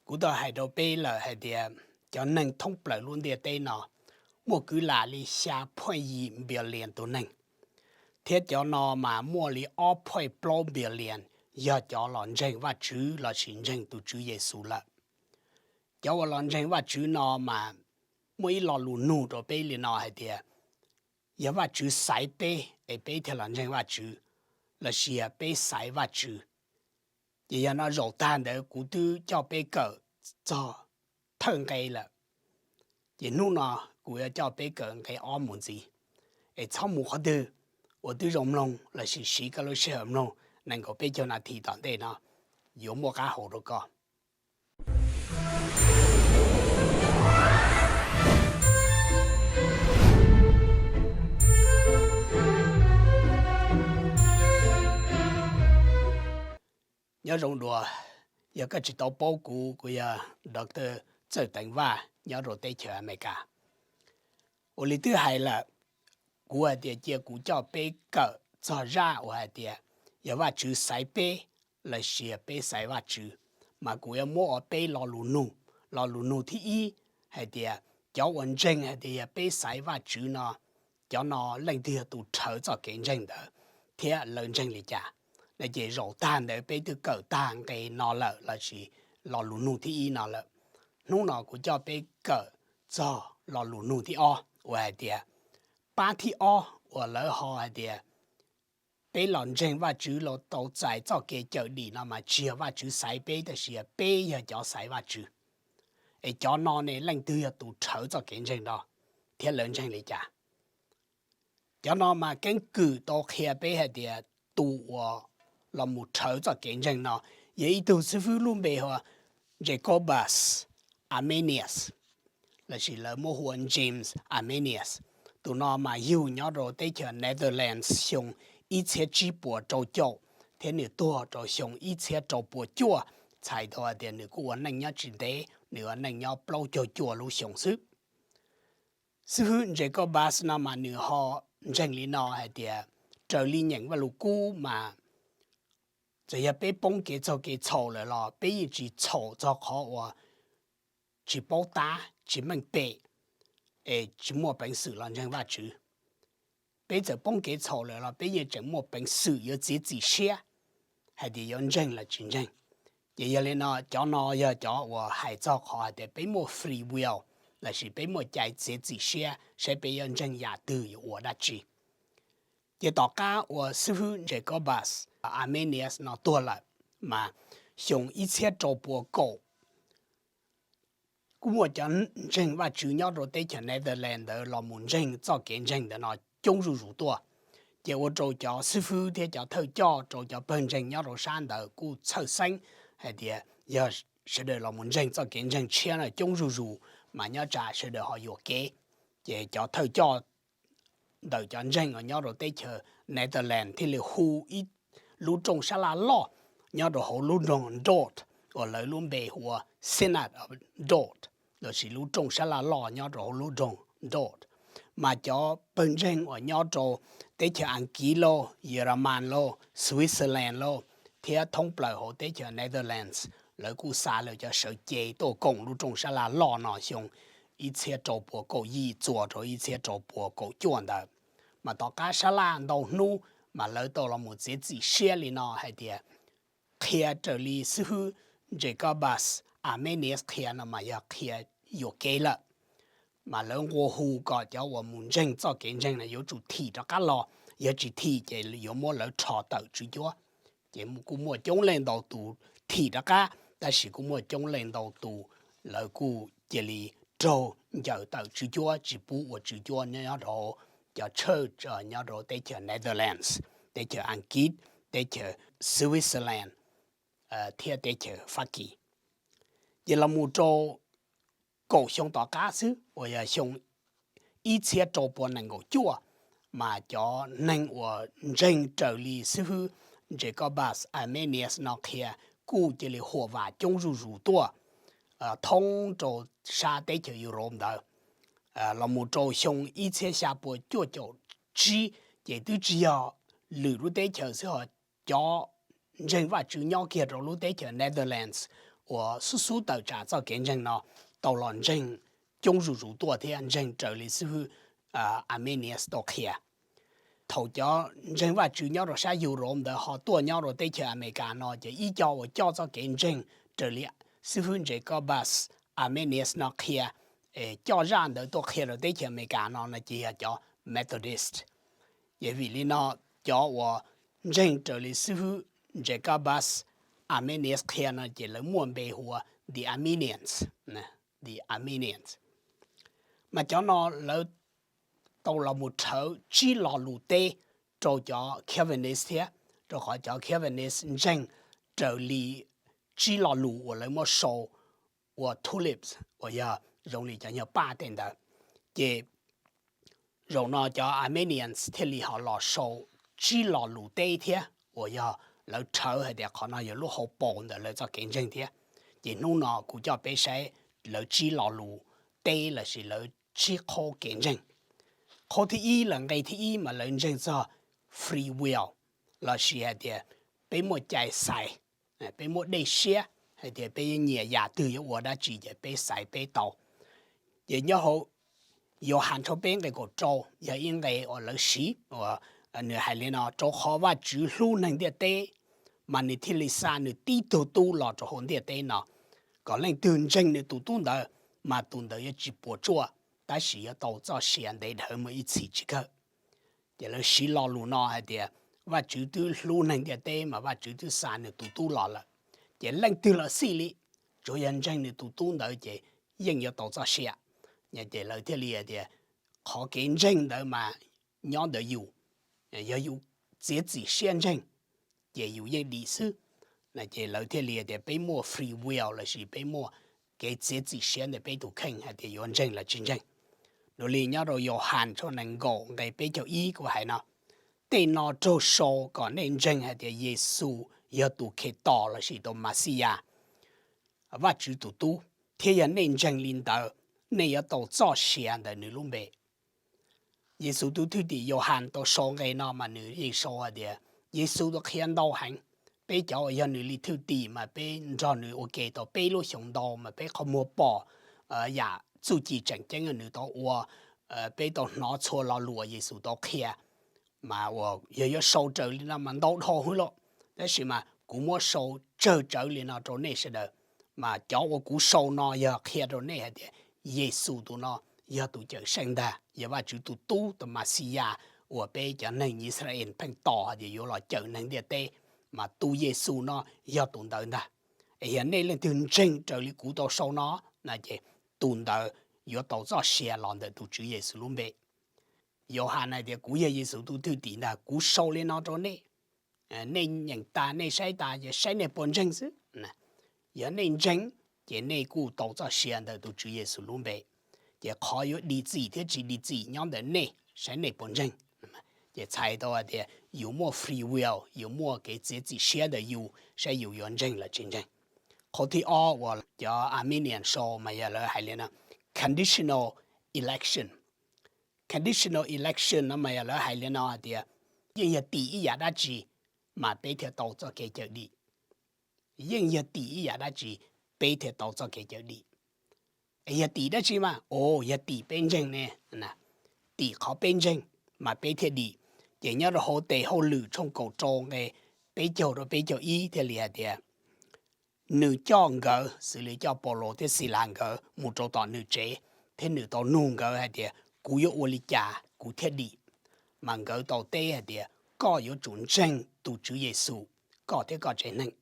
Kuv tau hais rau peb lawm hais tias cov neeg thoob plaws lub ntiaj teb no muaj kwv lam li xya point yim billion tus neeg, thiab cov no mas muaj li ob point plaub billion yog cov los ntseeg Vajtswv lossis ntseeg tus Tswv Yexus lawm. Cov uas los ntseeg Vajtswv no mas muaj ib lo lus nug rau peb li no hais tias, yog Vajtswv xaiv peb es peb thiaj los ntseeg Vajtswv, lossis yog peb xaiv Vajtswv? Ces yog no zaum tag ntawd kuv twb coj peb kawm txog thawj nqe lawm. Ces hnub no kuv yuav coj peb kawm nqe ob mus ntxiv. Es txhob mus qhov twg, uas twb zoo mloog lossis siv koj lub sij hawm mloog nees nkaum peb caug nas this tom ntej no, yuav muaj qab hau rau koj. Nyob zoo dua, yog koj tsis tau paub kuv, kuv yog Doctor Txawj Teev Vaj nyob rau teb chaws Amelikas. Ua li twb hais lawm, kuv hais tias cia kuv coj peb kawm txog zaj uas hais tias yog Vajtswv xaiv peb lossis peb xaiv Vajtswv, mas kuv yuav muab ua peb lo lus nug. Lo lus nug thib ib hais tias cov uas ntseeg hais tias yog peb xaiv Vajtswv no, cov no leej twg yog tus rhawv txoj kev ntseeg ntawd, thiab lawv ntseeg li cas? No ces zaum tag ntawd peb twb kawm tag nqe no lawm lossis lo lus nug thib ib no lawm. Hnub no kuv coj peb kawm txog lo lus nug thib ob uas hais tias, pab thib ob uas lawv ho hais tias peb los ntseeg Vajtswv los tau txais txoj kev cawm dim no mas tsis yog Vajtswv xaiv peb, tab sis yog peb yog cov xaiv Vajtswv. Es cov no ne leej twg yog tus rhawv txoj kev ntseeg no, thiab lawv ntseeg li cas? Cov no mas keeb kwm tau qhia peb hais tias tus uas los mus rhawv txoj kev ntseeg no yog ib tug xib fwb lub npe hu ua Jacobus Arminius, lossis lawv muab hu ua James Arminius. Tus no mas yug nyob rau teb chaws Netherlands xyoo ib txhiab tsib puas rau caum, thiab nws tuag rau xyoo ib txhiab rau puas cuaj, txhais tau hais tias nws kuj ua neej nyob tsis ntev, nws ua neej nyob plaub caug cuaj lub xyoo xwb. Xib fwb Jacobus no mas nws ho ntseeg li no hais tias, raws li nyeem Vaj Lug Kub mas txawm yog peb poob kev txaug kev txhaum lawm los peb yeej tsis txhaum txog qhov uas tsis paub tab, tsis meej pem, es tsis muaj peev xwm los ntseeg Vajtswv. Peb txawm poob kev txhaum lawm los peb yeej tseem muaj peev xwm yuav txiav txim siab hais tias yuav ntseeg los tsis ntseeg. Ces yog li no, cov no yog cov uas hais txog qhov hais tias peb muaj free will, lossis peb muaj cai txiav txim siab saib peb yuav ntseeg yam twg, yuav ua dab tsi. Ces tom qab uas xib fwb Jacobus Arminius no tuag lawm, mas xyoo ib txhiab rau puas kaum, kuj muaj cov ntseeg Vajtswv nyob rau teb chaws Netherlands ntawd los mus ntseeg txoj kev ntseeg ntawd no coob zuj zus tuaj. Ces ua rau cov xib fwb thiab cov thawj coj rau cov pawg ntseeg nyob rau sab ntawd kuj txhawj xeeb hais tias yog sawv daws los mus ntseeg txoj kev ntseeg tshiab no coob zuj zus, mas nyob tsam sawv daws ho yuam kev. Ces cov thawj coj ntawm cov ntseeg uas nyob rau teb chaws Netherlands thiaj li hu ib lub rooj sab laj loj nyob rau hauv lub nroog Dort, uas lawv lub npe hu ua Synod of Dort, lossis lub rooj sab laj loj nyob rau hauv lub nroog Dort. Mas cov pawg ntseeg uas nyob rau teb chaws Askiv lauj, Yeramas lauj, Switzerland lauj, thiab thoob plaws hauv teb chaws Netherlands, lawv kuj xa lawv cov sawv cev tuaj koom lub rooj sab laj loj no xyoo ib txhiab rau puas kaum yim txuas rau ib txhiab rau puas kaum cuaj ntawd. Mas tom qab sab laj ntau hnub, mas lawv tau los mus txiav txim siab li no hais tias qhia raws li xib fwb Jacobus Arminius qhia no mas yog qhia yuam kev lawm. Mas lawv nqua hu kom cov uas mus ntseeg txoj kev ntseeg no yuav tsum thim rov qab los, yog tsis thim ces yuav muab lawv rho tawm tswv cuab. Ces kuj muaj coob leej ntau tus thim rov qab, tab sis kuj muaj coob leej ntau tus lawv kuj cia li raug ncaws tawm tswv cuab, tsis pub ua tswv cuab nyob rau cov church nyob rau teb chaws Netherlands, teb chaws Askiv, teb chaws Switzerland, thiab teb chaws Fab Kis. Ces los mus rau kaum xyoo tom qab xwb uas yog xyoo ib txhiab rau puas nees nkaum cuaj, mas cov neeg uas ntseeg raws li xib fwb Jacobus Arminius no qhia kuj cia li huam vam coob zuj zus tuaj thoob rau sab teb chaws Europe ntawd. Los mus rau xyoo ib txhiab xya puas cuaj caum tsib, ces twb tsis yog lwm lub teb chaws xwb ho cov ntseeg Vajtswv nyob kiag rau lub teb chaws Netherlands uas xub xub tawm tsam txoj kev ntseeg no tau los ntseeg coob zuj zus tuaj thiab ntseeg raws li xib hwb Arminius tau qhia. Thaum cov ntseeg Vajtswv nyob rau sab Europe ntawd ho tuaj nyob rau teb chaws Amelikas no ces ib co uas coj txoj kev ntseeg raws li xib hwb Jacobus Arminius no qhia, coj zaj ntawd tuaj qhia rau teb chaws Amelikas no no ces yog cov Methodist. Ces vim li no cov uas ntseeg raws li xib hwb Jacobus Arminius qhia no ces lawv muaj npe hu ua the Arminians, the Arminians. Mas cov no lawv tau los mus rhawv tsib lo lus teb rau cov Calvinist thiab, rau qhov cov Calvinist ntseeg raws li tsib lo lus uas lawv muab sau ua tulips uas yog zoo li cov nyuag paj tej ntawd. Ces zaum no cov Arminians thiaj li ho los sau tsib lo lus teb thiab uas yog lawv rhawv hais tias qhov no yog lub hauv paus ntawm lawv txoj kev ntseeg thiab. Ces hnub no kuv coj peb saib lawv tsib lo lus teb lossis lawv tsib qhov kev ntseeg. Qhov thib ib los nqe thib ib mas lawv ntseeg txog free will lossis hais tias peb muaj cai xaiv, peb muaj dej siab hais tias peb nyiam yam twg yuav ua dab tsi ces peb xaiv peb tau. Ces nyob hauv Yauhas tshooj peb nqe kaum rau yog ib nqe uas lawv siv uas nws hais li no: Rau qhov Vajtswv hlub neeg ntiaj teb, mas nws thiaj li xa nws tib tug tub los rau hauv ntiaj teb no, kom leej twg ntseeg nws tus tub ntawd, mas tus ntawd yuav tsis puas tsuaj, tab sis yuav tau txoj sia ntev dhawv mus ib txhis tsis kawg. Ces lawv siv lo lus no hais tias Vajtswv twb hlub neeg ntiaj teb mas Vajtswv twb xa nws tus tub los lawm, ces leej twg los xij li, tsuav yog ntseeg nws tus tub ntawd ces yeej yuav tau txoj sia. Ces lawv thiaj li tias qhov kev ntseeg ntawd mas nyob ntawm yus, yog yus txiav txim siab ntseeg ces yus yeej dim xwb. Ces lawv thiaj li tias peb muaj free will lossis peb muaj kev txiav txim siab ntawm peb tus kheej hais tias yuav ntseeg los tsis ntseeg. Dua li nyob rau Yauhas tshooj nees nkaum nqe peb caug ib kuj hais no: Tej no raug sau kom nej ntseeg hais tias Yexus yog tus Khetos lossis tus Mexiyas, Vajtswv tus Tub, thiab yog nej ntseeg li ntawd, nej yuav tau txoj sia ntawm nws lub npe. Yexus tus thwj tim Yauhas tau sau nqe no mas nws yeej sau hais tias Yexus tau qhia ntau heev. Peb cov uas yog nws li thwj tim mas peb nrog nws ua ke tau peb lub xyoos ntau mas peb qhov muag pom yam txuj ci tseem ceeb nws tau ua, peb tau hnov txhua lo lus uas Yexus tau qhia. Mas uas yog yuav sau raws li no mas ntau dhau hwv lauj, tab sis mas kuv muab sau tsawg tsawv li no rau nej sawv daws. Mas cov uas kuv sau no yog qhia rau nej hais tias Yexus tus no yog tus Cawmseej ntag, yog Vajtswv tus Tub, tus Mexiyas uas peb cov neeg Yixalayees pheej tos hais tias yuav los cawm neeg ntiaj teb, mas tus Yexus no yog tus ntawd ntag. Es yog nej leej twg ntseeg raws li kuv tau sau no, na ces tus ntawd yuav tau txoj sia los ntawm tus Tswv Yexus lub npe. Yauhas hais tias kuv yog Yexus tus thwj tim ntag, kuv sau li no rau nej. Nej nyeem tas nej saib tas ces saib nej puas ntseeg xwb. Yog nej ntseeg ces nej kuj tau txoj sia ntawm tus Tswv Yexus lub npe. Ces qhov yuav dim txim thiab tsis dim txim nyob ntawm nej, saib nej puas ntseeg. Ces txhais tau hais tias yus muaj free will, yus muaj kev txiav txim siab ntawm yus saib yus yuav ntseeg los tsis ntseeg. Qhov thib ob uas cov Arminian sau mas yog lawv hais li no: conditional election. Conditional election no mas yog lawv hais li no hais tias yeej yog tim ib yam dab tsi mas peb thiaj tau txoj kev cawm dim. Yeej yog tim ib yam dab tsi peb thiaj tau txoj kev cawm dim. Es yog tim dab tsi mas, o, yog tim peb ntseeg ne, tim qhov peb ntseeg mas peb thiaj dim. Ces nyob rau hauv Tes Hauj Lwm tshooj kaum rau nqe peb caug rau peb caug ib thiaj li hais tias nws coj nkawd xws li coj Paulus thiab Xilas nkawd mus rau tom nws tsev, thiab nws tau nug nkawd hais tias kuv yuav ua li cas kuv thiaj dim. Mas nkawd tau teb hais tias koj yuav tsum ntseeg tus Tswv Yexus, koj thiab koj tsev neeg,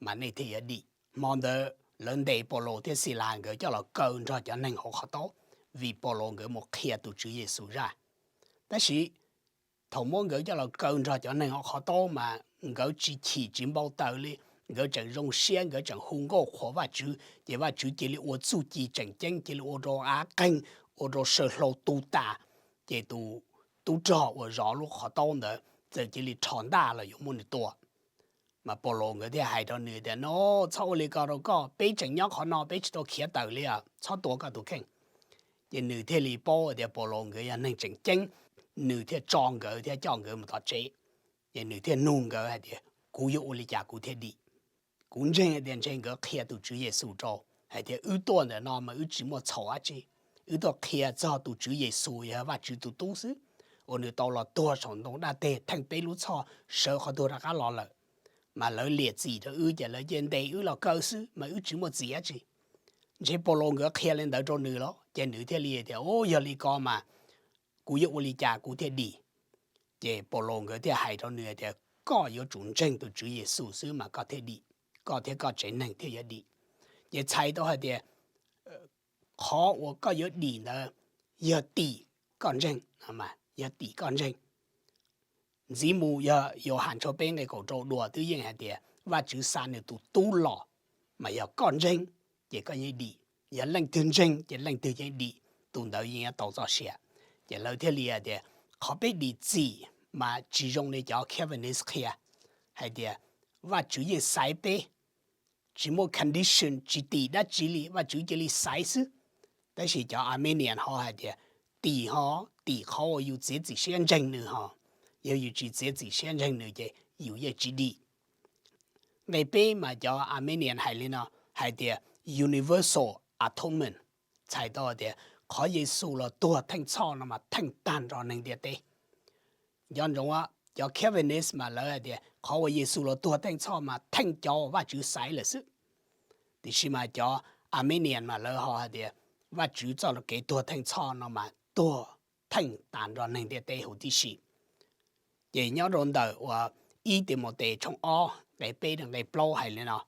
mas nej thiaj yuav dim. Hmo ntawd lawv ntes Paulus thiab Xilas nkawd coj los kaw nrog cov neeg hauv qhov taub, vim Paulus nkawd mus qhia tus Tswv Yexus zaj. Tab sis thaum muab nkawd coj los kaw nrog cov neeg hauv qhov taub mas nkawd tsis chim tsis npau taws li, nkawd tseem zoo siab, nkawd tseem hu nkauj qhuas Vajtswv, ces Vajtswv cia li ua txuj ci tseem ceeb, cia li ua rau av qeeg, ua rau saw hlau tu tas, ces tus tub rog uas zov lub qhov taub ntawd txawm cia li rho ntaj los yuav muab nws tua. Mas Paulus nkawd thiaj hais rau nws tias no, txhob ua li ko rau koj, peb tseem nyob qhov no peb tsis tau khiav tawm li os, txhob tua koj tus kheej. Ces nws thiaj li paub tias Paulus nkawd yog neeg tseem ceeb, nws thiaj tso nkawd thiab coj nkawd mus tom tsev. Ces nws thiaj nug nkawd hais tias kuv yuav ua li cas kuv thiaj dim. Kuv ntseeg hais tias ntshe nkawd qhia tus Tswv Yexus rau hais tias wb tuaj ntawm no mas wb tsis muaj txhaum dab tsi, wb tuaj qhia txog tus Tswv Yexus yog Vajtswv tus tub xwb, uas nws tau los tuag saum ntoo dab teg theej peb lub txhoj sawv qhov tuag rov qab los lawm. Mas lawv liam txim rau wb ces lawv cia ntes wb los kaw xwb mas wb tsis muaj txim dab tsi. Ntshe Paulus nkawd qhia li ntawd rau nws los ces nws thiaj li tias, Ub, yog li ko mas kuv yuav ua li cas kuv thiaj dim? Ces Paulus nkawd thiaj hais rau nws tias, Koj yuav tsum ntseeg tus Tswv Yexus xwb mas koj thiaj dim, koj thiab koj tsev neeg thiaj yuav dim. Ces txhais tau hais tias qhov uas koj yuav dim ntawd yog tim koj ntseeg, yog tim koj ntseeg. Ntxiv mus yog Yauhas tshooj peb nqe kaum rau dua twb yeej hais tias Vajtswv xa nws tus tub los, mas yog koj ntseeg ces koj yeej dim, yog leej twg ntseeg ces leej twg yeej dim, tus ntawd yeej yuav tau txoj sia. Ces lawv thiaj li hais tias qhov peb dim txim mas tsis zoo li cov Calvinist qhia hais tias Vajtswv yeej xaiv peb, tsis muaj condition, tsis tim dab tsi li, Vajtswv cia li xaiv xwb. Tab sis cov Arminian ho hais tias tim, ho tim qhov uas yus txiav txim siab ntseeg nws ho, yog yus tsis txiav txim siab ntseeg nws ces yus yeej tsis dim. Nqe peb mas cov Arminian hais li no, hais tias universal atonement, txhais tau tias qhov Yexus los tuag theej txhoj no mas theej tag nrho neeg ntiaj teb. Nco ntsoov, cov Calvinist mas lawv hais tias qhov uas Yexus los tuag theej txhoj mas theej cov uas Vajtswv xaiv lawm xwb. Tiam sis mas cov Arminian mas lawv ho hais tias Vajtswv txoj kev tuag theej txhoj no mas tuag theej tas nrho neeg ntiaj teb huv tib si. Ces nyob rau ntawm uas ib Timautes tshooj ob nqe peb rau nqe plaub hais li no,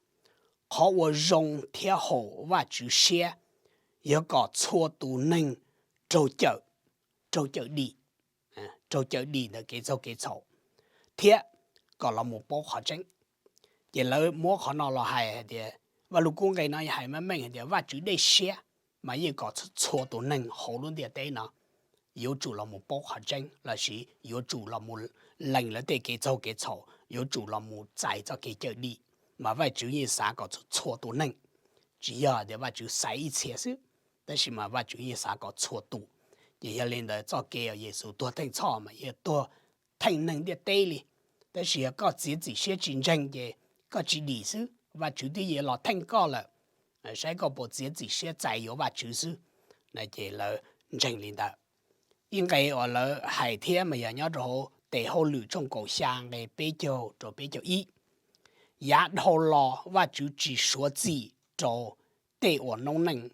qhov uas zoo thiab haum Vajtswv siab yog kom txhua tus neeg raug cawm, raug cawm dim, raug cawm dim ntawm kev txaug kev txhaum, thiab kom los mus paub qhov tseeb. Ces lawv muab qhov no los hais hais tias, Vaj Lug Kub nqe no hais meej meej hais tias Vajtswv dej siab mas yeej kom txhua tus neeg hauv lub ntiaj teb no yuav tsum los mus paub qhov tseeb lossis yuav tsum los mus lees lawv tej kev txaug kev txhaum, yuav tsum los mus txais txoj kev cawm dim. Mas Vajtswv yeej xav kom txhua tus neeg, tsis yog tias Vajtswv xaiv ib txhia xwb, tab sis mas Vajtswv yeej xav kom txhua tus. Ces yog li ntawd txoj kev uas Yexus tuag theej txhoj mas yog tuag theej neeg ntiaj teb li. Tab sis yog koj txiav txim siab tsis ntseeg ces koj tsis dim xwb, Vajtswv twb yuav los theej koj lawm, saib koj puas txiav txim siab txais yuav Vajtswv xwb. No ces lawv ntseeg li ntawd. Ib nqe uas lawv hais thiab mas yog nyob rau hauv Tes Hauj Lwm tshooj kaum xya nqe peb caug rau peb caug ib, Yav dhau los Vajtswv tsis suav txim rau tej uas noob neej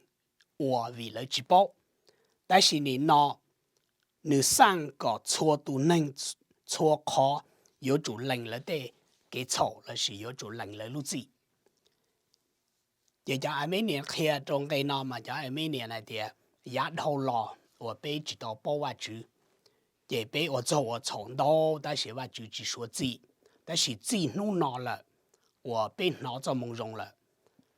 ua vim lawv tsis paub, tab sis nim no nws xaj kom txhua tus neeg txhua qhov yuav tsum lees lawv tej kev txhaum lossis yuav tsum lees lawv lub txim. Ces cov Arminian qhia rau nqe no mas cov Arminian hais tias yav dhau los uas peb tsis tau paub Vajtswv, ces peb ua txaug ua txhaum ntau tab sis Vajtswv tsis suav txim. Tab sis txij hnub no lawm uas peb hnov txoj moo zoo lawm,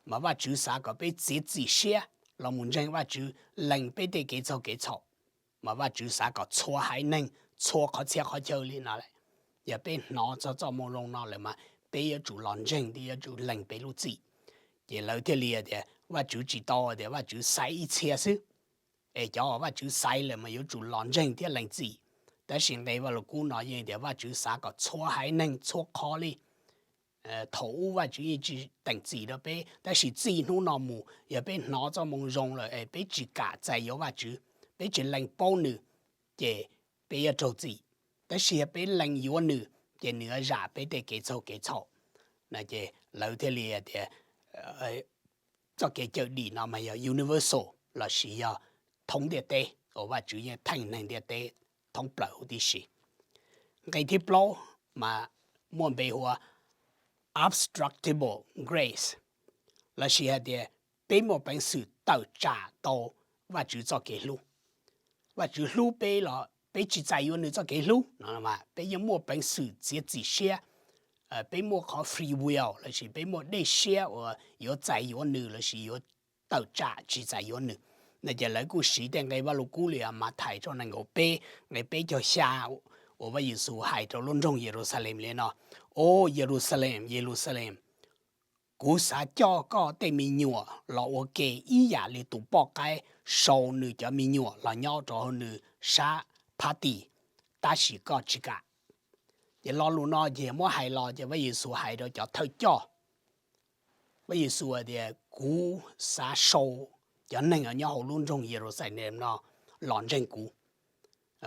mas Vajtswv xav kom peb txiav txim siab los mus ntseeg Vajtswv, lees peb tej kev txaug kev txhaum. Mas Vajtswv xav kom txhua haiv neeg txhua qhov txhia qhov chaw li no lawm, yog peb hnov txog txoj moo zoo no lawm mas peb yuav tsum los ntseeg thiab yuav tsum lees peb lub txim. Ces lawv thiaj li tias Vajtswv tsis tau tias Vajtswv xaiv ib txhia xwb, es cov uas Vajtswv xaiv lawm mas yuav tsum los ntseeg thiab lees txim. Tab sis nqe Vaj Lug Kub no yeej tias Vajtswv xav kom txhua haiv neeg txhua qhov li. Thaum ub Vajtswv yeej tsis teem txim rau peb, tab sis txij hnub no mus yog peb hnov txoj moo zoo lawm es peb tsis kam txais yuav Vajtswv, peb tsis lees paub nws, ces peb yuav raug txim. Tab sis yog peb lees yuav nws, ces nws yuav zam peb tej kev txaug kev txhaum. No ces lawv thiaj li tias txoj kev cawm dim no mas yog universal lossis yog thoob ntiaj teb, uas Vajtswv yeej theej neeg ntiaj teb thoob plaws huv tib si. Nqe thib plaub mas muaj npe hu ua obstructible grace, lossis hais tias peb muaj peev xwm tawm tsam tau Vajtswv txoj kev hlub. Vajtswv hlub peb los peb tsis txais yuav nws txoj kev hlub no, peb yeej muaj peev xwm txiav txim siab, peb muaj qhov free will lossis peb muaj dej siab uas yuav txais yuav nws lossis yuav tawm tsam tsis txais yuav nws. No ces lawv kuj siv tej nqe Vaj Lug Kub li Mathais tshooj nees nkaum peb nqe peb caug xya, uas Vaj Yexus hais rau lub nroog Yeluxalees li no: Au Yeluxalees, Yeluxalees, kuv xav coj koj tej me nyuam los ua ke ib yam li tus poj qaib sau nws cov me nyuam los nyob rau hauv nws sab phab tis, tab sis koj tsis kam. Ces lo lus no ces muab hais los ces Vaj Yexus hais rau cov thawj coj Vaj Yexus hais tias, Kuv xav sau cov neeg nyob hauv lub nroog Yeluxalees no los ntseeg kuv.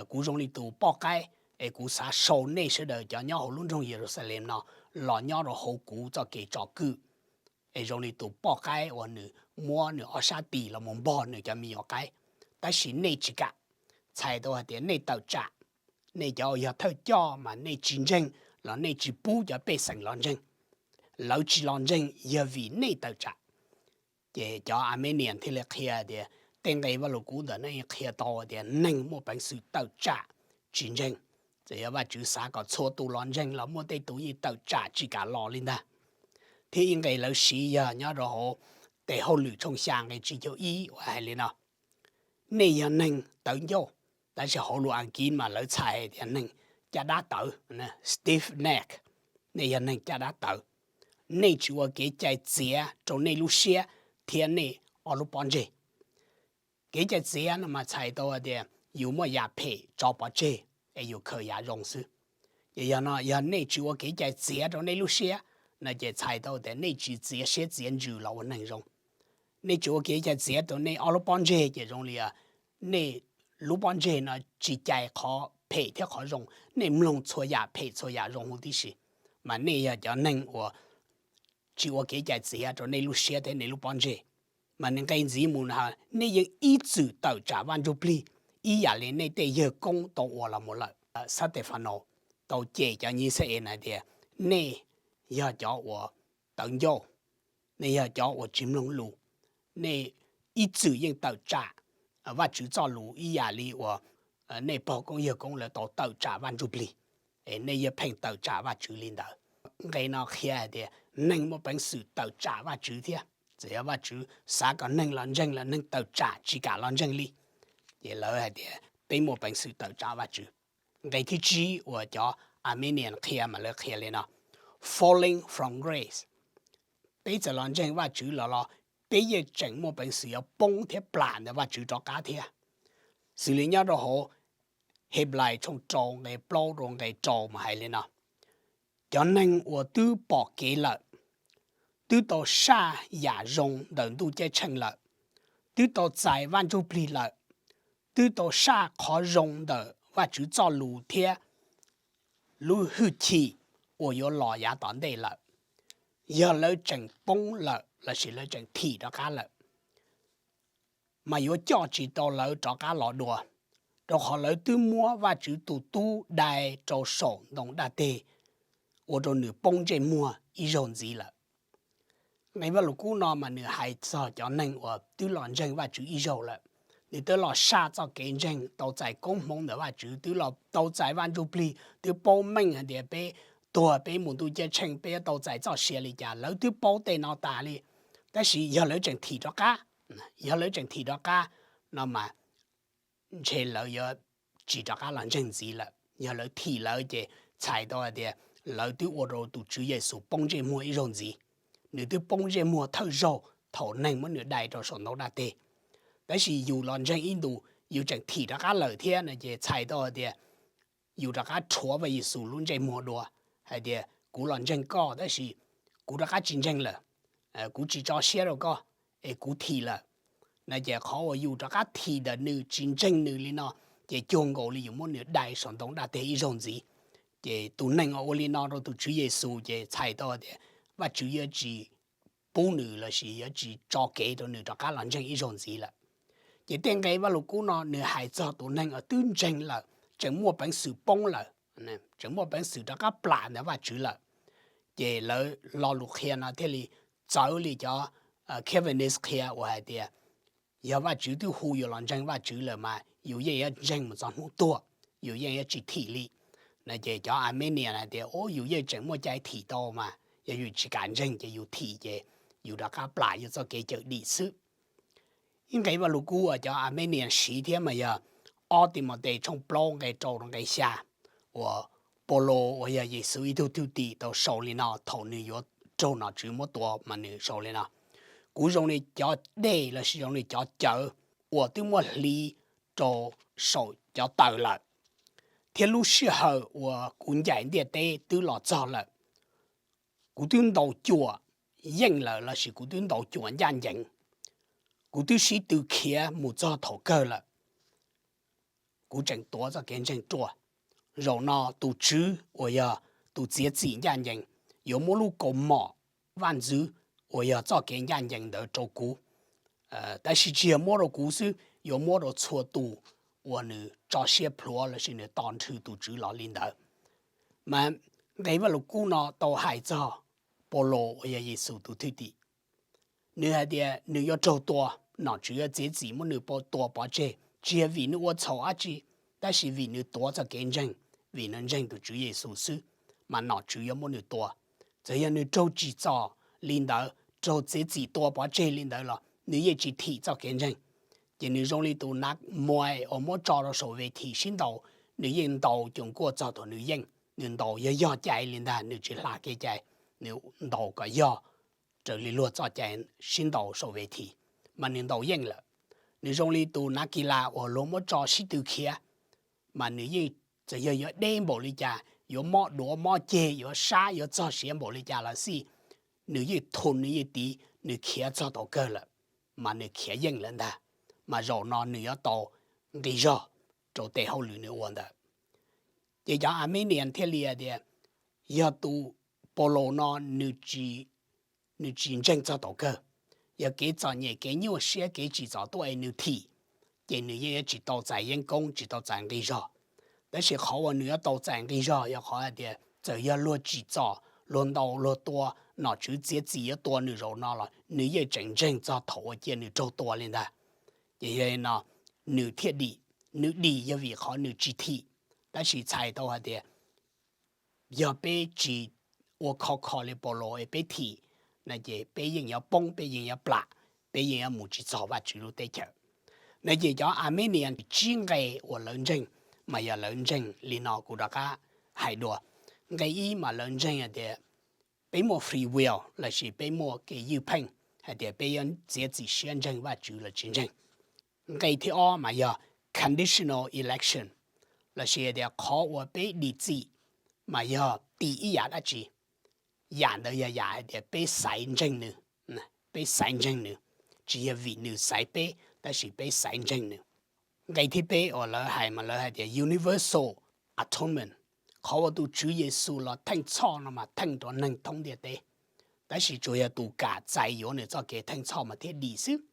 Kuv zoo li tus poj qaib, es kuv xav sau nej sawv daws cov nyob hauv lub nroog Yeluxalees no los nyob rau hauv kuv txoj kev tsom kwm, es zoo li tus poj qaib uas nws muab nws ob sab tis los mus npog nws cov me nyuam qaib. Tab sis nej tsis kam, txhais tau hais tias nej tawm tsam. Nej cov uas yog thawj coj mas nej tsis ntseeg los nej tsis pub cov pej xeem los ntseeg. Lawv tsis los ntseeg yog vim nej tawm tsam. Ces cov Arminian thiaj li qhia tias tej nqe Vaj Lug Kub ntawm no qhia tau tias neeg muaj peev xwm tawm tsam tsis ntseeg. Txawm yog Vajtswv xav kom txhua tus los ntseeg los muaj tej tus yeej tawm tsam tsis kam los li ntag. Thiab ib nqe lawv siv yog nyob rau hauv Tes Hauj Lwm tshooj xya nqe tsib caug ib uas hais li no: Nej yog neeg tawv ncauj. Tab sis hauv lus Askiv mas lawv txhais tias neeg caj dab tawv, stiff neck. Nej yog neeg caj dab tawv. Nej tsis ua kev cai txiav rau nej lub siab thiab nej ob lub pob ntseg. Kev cai txiav no mas txhais tau tias yus muaj yam phem tso pov tseg es yus khaws yam zoo xwb. Ces yog no, yog nej tsis ua kev cai txiav rau nej lub siab no ces txhais tau tias nej tsis txiav siab txiav ntsws los ua neeg zoo. Nej tsis ua kev cai txiav rau nej ob lub pob ntseg ces zoo li nej lub pob ntseg no tsis cais qhov phem thiab qhov zoo, nej mloog txhua yam phem txhua yam zoo huv tib si. Mas nej yog cov neeg uas tsis ua kev cai txiav rau nej lub siab thiab nej lub pob ntseg. Mas nws nqe ntxiv mus no, nej yeej ib txwm tawm tsam Vaj Ntsujplig ib yam li nej tej yawg koob tau ua los mus lawm. Xab Tes Fas Naus tau cem cov Yixalayees hais tias nej yog cov uas tawv ncauj, nej yog cov uas tsis mloog lus, nej ib txwm yeej tawm tsam Vajtswv txoj lus ib yam li uas nej pog koob yawg koob lawv tau tawm tsam Vaj Ntsujplig, es nej yeej pheej tawm tsam Vajtswv li ntawd. Nqe no qhia hais tias neeg muaj peev xwm tawm tsam Vajtswv thiab. Txawm yog Vajtswv xav kom neeg los ntseeg los neeg tawm tsam tsis kam los ntseeg li, ces lawv hais tias peb muaj peev xwm tawm tsam Vajtswv. Nqe thib tsib uas cov Arminian qhia mas lawv qhia li no: Falling from grace. Peb txawm los ntseeg Vajtswv los los peb yeej tseem muaj peev xwm yuav poob thiab plam ntawm Vajtswv rov qab thiab. Xws li nyob rau hauv Henplais tshooj rau nqe plaub rau nqe rau mas hais li no: Cov neeg uas twb pom kev lawm, twb tau saj yam zoo ntawm ntuj ceeb tsheej lawm, twb tau txais Vaj Ntsujplig lawm, twb tau saj qhov zoo ntawm Vajtswv txoj lus thiab lub hwj chim uas yuav los yav tom ntej lawm, yog lawv tseem poob lawm lossis lawv tseem thim rov qab lawm, mas yuav coj tsis tau lawv rov qab los dua, rau qhov lawv twb muab Vajtswv tus Tub dai rau saum ntoo daj teg, ua rau nws poob ntsej muag ib zaug ntxiv lawm. Nqe Vaj Lug Kub no mas nws hais txog cov neeg uas twb los ntseeg Vajtswv ib zaug lawm, nws twb los saj txoj kev ntseeg, tau txais koob hmoov ntawm Vajtswv, twb los tau txais Vaj Ntsujplig, twb paub meej hais tias peb tuag peb mus ntuj ceeb tsheej peb yuav tau txais txoj sia li cas, lawv twb paub tej no tas li. Tab sis yog lawv tseem thim rov qab, yog lawv tseem thim rov qab no mas ntshe lawv yuav tsis rov qab los ntseeg ntxiv lawm. Yog lawv thim lawv ces txhais tau hais tias lawv twb ua rau tus Tswv Yexus poob ntsej muag ib zaug ntxiv. Nws twb poob ntsej muag thawj zaug thaum neeg muab nws dai rau saum ntoo daj teg. Tab sis yus los ntseeg ib ntus yus tseem thim rov qab lawm thiab no ces txhais tau hais tias yus rov qab rhuav Vaj Yexus lub ntsej muag dua, hais tias kuv los ntseeg koj tab sis kuv rov qab tsis ntseeg lawm, kuv tsis tso siab rau koj, es kuv thim lawm. No ces qhov uas yus rov qab thim ntawm nws tsis ntseeg nws li no, ces cuag nkaus li yus muab nws dai saum ntoo daj teg ib zaug ntxiv. Ces tus neeg uas ua li no rau tus Tswv Yexus ces txhais tau tias Vajtswv yuav tsis pub nws lossis yuav tsis tso kev rau nws rov qab los ntseeg ib zaug ntxiv lawm. Ces tej nqe Vaj Lug Kub no nws hais txog tus neeg uas twb ntseeg lawm tseem muaj peev xwm poob lawm, tseem muaj peev xwm rov qab plam ntawm Vajtswv lawm. Ces lawv lo lus qhia no thiaj li txawv li cov Calvinist qhia uas hais tias yog Vajtswv twb hu yus los ntseeg Vajtswv lawm mas yus yeej yuav ntseeg mus txog hnub tuag, yus yeej yuav tsis thim li. No ces cov Arminian hais tias, Ub, yus yeej tseem muaj cai thim tau mas, yog yus tsis kam ntseeg ces yus thim ces yus rov qab plam yus txoj kev cawm dim xwb. Ib nqe Vaj Lug Kub uas cov Arminian siv thiab mas yog ob Timautes tshooj plaub nqe rau rau nqe xya, uas Paulus uas yog Yexus ib tug thwj tim tau sau li no thaum nws yuav raug nom tswv muab tua mas nws sau li no: Kuv zoo li cov dej lossis zoo li cov cawv uas twb muab hliv rau saum cov taws lawm, thiab lub sij hawm uas kuv ncaim ntiaj teb twb los txog lawm. Kuv twb ntaus cuam yeej lawm lossis kuv twb ntaus cuam ncaj ncees, kuv twb sib tw khiav mus txog thaum kawg lawm, kuv tseem tuav txoj kev ntseeg ruaj. Zaum no tus Tswv uas yog tus txiav txim ncaj ncees yuav muab lub kaus mom vaj ntxwv uas yog txoj kev ncaj ncees ntawd rau kuv, tab sis tsis yog muab rau kuv xwb, yuav muab rau txhua tus uas nws tso siab plhuav lossis nws tos nrhw tus Tswv los li ntawd. Mas nqe Vajluskub no tau hais txog Paulus uas yog Yexus tus thwj tim. Nws hais tias nws yuav raug tua, nom tswv yuav txiav txim muab nws tua pov tseg, tsis yog vim nws ua txhaum dab tsi, tab sis vim nws tuav txoj kev ntseeg, vim nws ntseeg tus Tswv Yexus xwb, mas nom tswv yuav muab nws tua. Txawm yog nws raug tsim txom li ntawd, raug txiav txim tua pov tseg li ntawd los nws yeej tsis thim txoj kev ntseeg. Ces nws zoo li tus nav muas uas muab tso rau saum ve thim sib ntaus, nws yeej ntaus cuag nkuaj txog thaum nws yeej, nws ntaus yog yog cai li ntag, nws tsis hla kev cai, nws ntaus kom yog raws li luag txoj cai sib ntaus saum ve thim, mas nws ntaus yeej lawm. Nws zoo li tus nav kis las uas luag muab tso sib tw khiav, mas nws yeej txawm yog yuav deb npaum li cas, yuav mob duav mob ceg, yuav sab yuav txog siav npaum li cas los xij, nws yeej thum nws yeej tiv, nws khiav txog thaum kawg lawm, mas nws khiav yeej lawm ntag. Mas zaum no nws yuav tau nqi zog rau tej hauj lwm nws ua ntawd. Ces cov Arminian thiaj li tias, yog tus Paulus no nws tsis ntseeg txog thaum kawg, yog kev txom nyem kev nyuaj siab kev tsim txom tuaj es nws thim, ces nws yeej yuav tsis tau txais yeeb koob tsis tau txais nqi zog. Tab sis qhov uas nws yuav tau txais nqi zog yog qhov hais tias txawm yog luag tsim txom, luag ntaus luag tua, nom tswv txiav txim yuav tua nws zaum no los nws yeej tseem ntseeg txog thaum uas cia nws raug tua li ntag. Ces yog li no nws thiaj dim. Nws dim yog vim qhov nws tsis thim. Tab sis txhais tau hais tias yog peb tsis ua khov kho li Paulus es peb thim no ces peb yeej yuav poob, peb yeej yuav plam, peb yeej yuav mus tsis txog Vajtswv lub teb chaws. No ces cov Arminian tsib nqe uas lawv ntseeg, mas yog lawv ntseeg li no, kuv rov qab hais dua. Nqe ib mas lawv ntseeg hais tias peb muaj free will lossis peb muaj kev ywj pheej, hais tias peb yuav txiav txim siab ntseeg Vajtswv los tsis ntseeg. Nqe thib ob mas yog conditional election, lossis hais tias qhov uas peb dim txim mas yog tim ib yam dab tsi. Yam ntawd yog yam hais tias peb xaiv ntseeg nws, peb xaiv ntseeg nws, tsis yog vim nws xaiv peb, tab sis peb xaiv ntseeg nws. Nqe thib peb uas lawv hais mas lawv hais tias universal atonement, qhov uas tus Tswv Yexus los theej txhoj no mas theej rau neeg thoob ntiaj teb, tab sis tsuas yog tus kam txais yuav nws txoj kev theej txhoj mas thiaj dim xwb.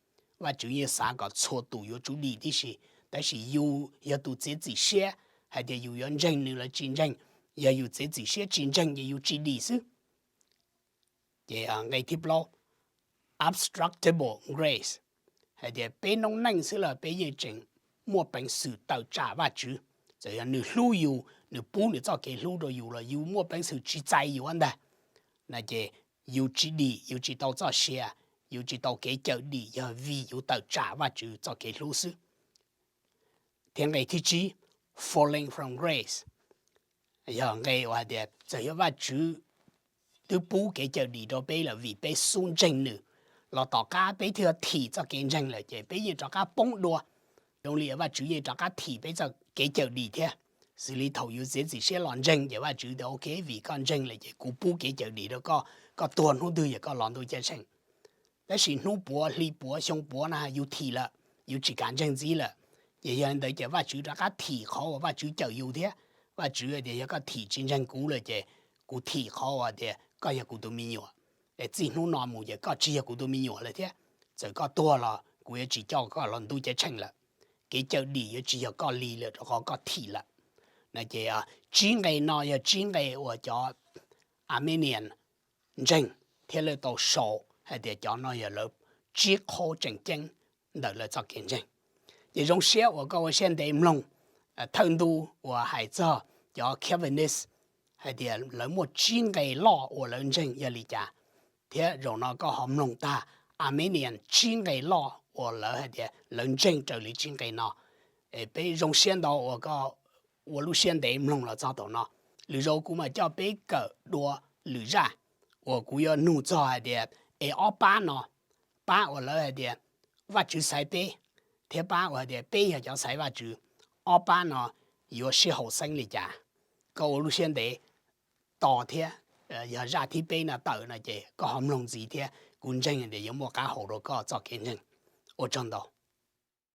Vajtswv yeej xav kom txhua tus yuav tsum dim tib si, tab sis yus yog tus txiav txim siab hais tias yus yuav ntseeg nws los tsis ntseeg. Yog yus txiav txim siab tsis ntseeg ces yus tsis dim xwb. Ces nqe thib plaub, obstructible grace, hais tias peb noob neej xwb los peb yeej tseem muaj peev xwm tawm tsam Vajtswv. Txawm yog nws hlub yus, nws pub nws txoj kev hlub rau yus los yus muaj peev xwm tsis txais yus ntag. No ces yus tsis dim, yus tsis tau txoj sia, yus tsis tau kev cawm dim yog vim yus tawm tsam Vajtswv txoj kev hlub xwb. Thiab nqe thib tsib, falling from grace, yog nqe uas hais tias txawm yog Vajtswv twb pub kev cawm dim rau peb lawm vim peb xub ntseeg nws, los tom qab peb thiaj thim txoj kev ntseeg lawm ces peb yeej rov qab poob dua. Zoo li Vajtswv yeej rov qab thim peb txoj kev cawm dim thiab. Xws li thaum yus txiav txim siab los ntseeg ces Vajtswv tias ok, vim koj ntseeg lawm ces kuv pub kev cawm dim rau koj, koj tuag hnub twg yog koj los ntuj ceeb tsheej. Tab sis hnub puav hli puav xyoo puav na yus thim lawm, yus tsis kam ntseeg ntxiv lawm, ces yog li ntawd ces Vajtswv rov qab thim qhov uas Vajtswv cawm yus thiab. Vajtswv tias yog koj thim tsis ntseeg kuv lawm ces kuv thim qhov uas tias koj yog kuv tus me nyuam, es txij hnub no mus ces koj tsis yog kuv tus me nyuam lawm thiab. Txawm koj tuag los kuv yuav tsis coj koj los ntuj ceeb tsheej lawm. Kev cawm dim yuav tsis yog koj li lawm rau qhov koj thim lawm. No ces tsib nqe no yog tsib nqe uas cov Arminian ntseeg thiab lawv tau sau hais tias cov no yog lawv tsib qhov tseem ceeb ntawm lawv txoj kev ntseeg. Ces zoo siab uas koj ua siab ntev mloog thawj ntu uas hais txog cov Calvinist hais tias lawv muaj tsib nqe loj uas lawv ntseeg yog li cas, thiab zaum no koj ho mloog tag Arminian tsib nqe loj uas lawv hais tias lawv ntseeg raws li tsib nqe no. Peb zoo siab ntau uas koj ua lub siab ntev mloog los txog thaum no. Lwm zaus kuv mam coj peb kawm dua lwm zaj uas kuv yuav nug txog hais tias es ob pab no, pab uas lawv hais tias Vajtswv xaiv peb, thiab pab uas hais tias peb yog cov xaiv Vajtswv, ob pab no yuav sib haum xeeb li cas. Koj ua lub siab ntev tos thiab yog zaj thib peb no tawm no ces koj ho mloog ntxiv thiab, kuv ntseeg tias yuav muaj qab hau rau koj txoj kev ntseeg. Ua tsaug ntau.